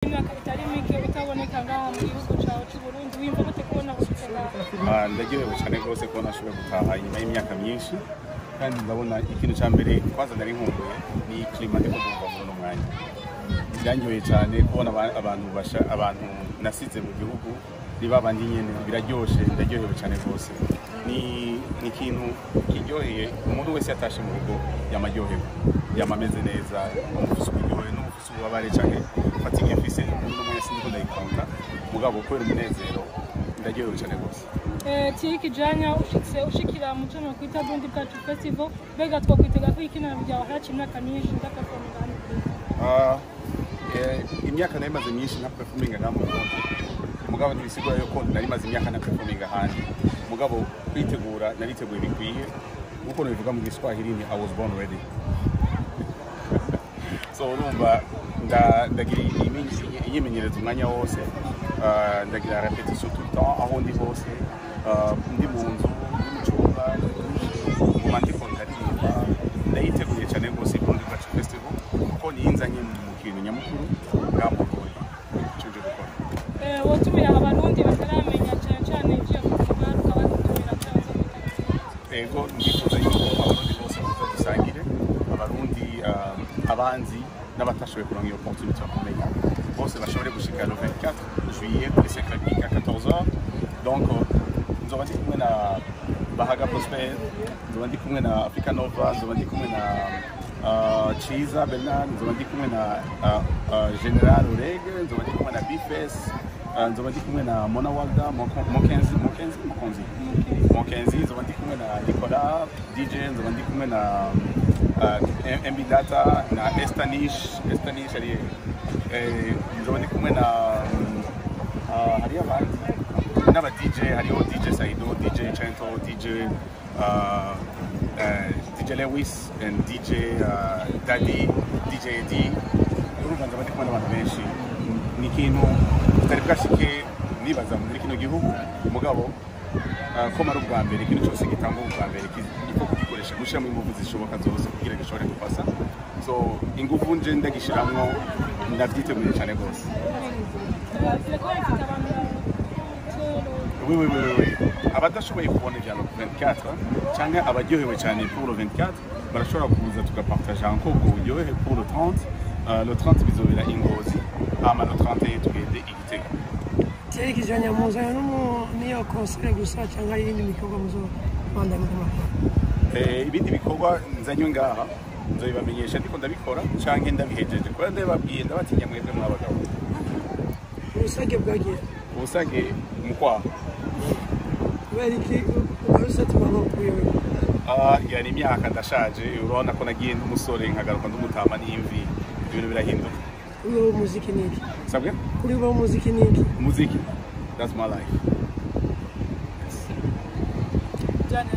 Imyaka itari mike utaboneka ngaha mu gihugu cawe c'u Burundi, wiyumva gute kubona ushitse ngaha? Ah, ndaryohewe cyane rwose kubona nashoboye gutaha inyuma y'imyaka myinshi, kandi ndabona ikintu cya mbere kwanza nari nkumbuye ni climat ndiko ndumva muri uno mwanya. Birandyoheye cyane kubona abantu basha, abantu nasize mu gihugu ni babandi nyene. Biraryoshe, ndaryohewe cyane rwose. Ni ikintu kiryoheye. Umuntu wese yatashe mu rugo yama aryohewe, yama ameze neza, ufise uburyohe n'ufise ububabare canke fatigue mfise muri uno mwanya sindiko ndayikonta, mugabo kubera umunezero ndaryohewe cyane rwose. Thierry Kijanya, ushitse ushikira mu co nokwita Burundi Bwacu Festival, mbega twokwitega ko ikintu ryawe haraciye imyaka myinshi udaperforminga hano mu Burundi? Ah, imyaka nari maze myinshi nta performinga ngaha mu Burundi, mugabo ntibisigura yuko nari maze imyaka nta performinga ahandi. Mugabo kwitegura nariteguye bikwiye. Nkuko nabivuga mu Giswahili ni "I was born ready". So urumva ndagira imyimenyerezo umwanya wose. Ah, ndagira répétition tout le temps aho ndi hose. Ah, ndi mu nzu, ndi mu cyumba, nguma ndiko ndaririmba. Ndayiteguye cyane rwose Burundi Bwacu Festival, kuko niyinzanye mu kintu nyamukuru ngaha mu Burundi ico nje gukora. Wotumira Abarundi bataramenya cane cane ivyo festival, ukabatumira cane zo kwitabira? Ego, ndifuza yuko Abarundi bose baza dusangire, Abarundi abanzi n'abatashoboye kuronka iyo opportunité yo kumenya bose bashobore gushika le 24 juillet kuri Cercle à 14h. Donc nzoba ndi kumwe na Bahaga Prosper, nzoba ndi kumwe na Africa Nova, nzoba ndi kumwe na Chiza Bernard, nzoba ndi kumwe na General Orege, nzoba ndi kumwe na Bifes, nzoba ndi kumwe na Mona Walda Mokenzi Mokenzi Mokonzi Mokenzi, nzoba ndi kumwe na Nicolas DJ, nzoba ndi kumwe na MB Data na Estanish. Estanish ari nzoba ndi kumwe na hariyo abandi n'aba DJ, hariho DJ Saido, DJ Chento, DJ Lewis and DJ Daddy, DJ D. Urumva nzoba ndi kumwe n'abantu benshi. Ni ikintu kitari bwashike nibaza muri kino gihugu, mugabo ko ari ubwa mbere, ikintu cyose gitangwa ubwa mbere gipfa kugikoresha gushyiramo ingufu zishoboka zose kugira gishobore gufasa. So ingufu nje ndagishiramwo, ndabyiteguye cyane rwose. Telefone ifite abantu. Oui, oui, oui, oui, oui. Abadashoboye kubona ibya le 24 cyangwa abaryohewe cyane pour le 24 barashobora kuza tugapartager encore ubwo buryohe pour le 30. Le 30 bizobera i Ngozi, hama le 31 tugende i Gitega. Thierry Kijanya, muzana n'iyo concert gusa cyangwa hari ibindi bikorwa muzobandanya mukora? Ibindi bikorwa nzanywe ngaha nzobibamenyesha ndiko ndabikora canke ndabihejeje, kubera ndabibabwiye ndabatinya mwebwe mw'abagabo. Ubusage bwagiye. Ubusage mu kwaha. Kubera iki ugarutse tubona kuyobe? Ah, yani imyaka, ndashaje. Urabona ko nagiye ndi umusore nkagaruka ndumutama n'imvi, ibintu birahinduka. Kuri wowe umuziki ni iki? Sabwe? Kuri wowe umuziki ni iki? Muziki, that's my life. Jana.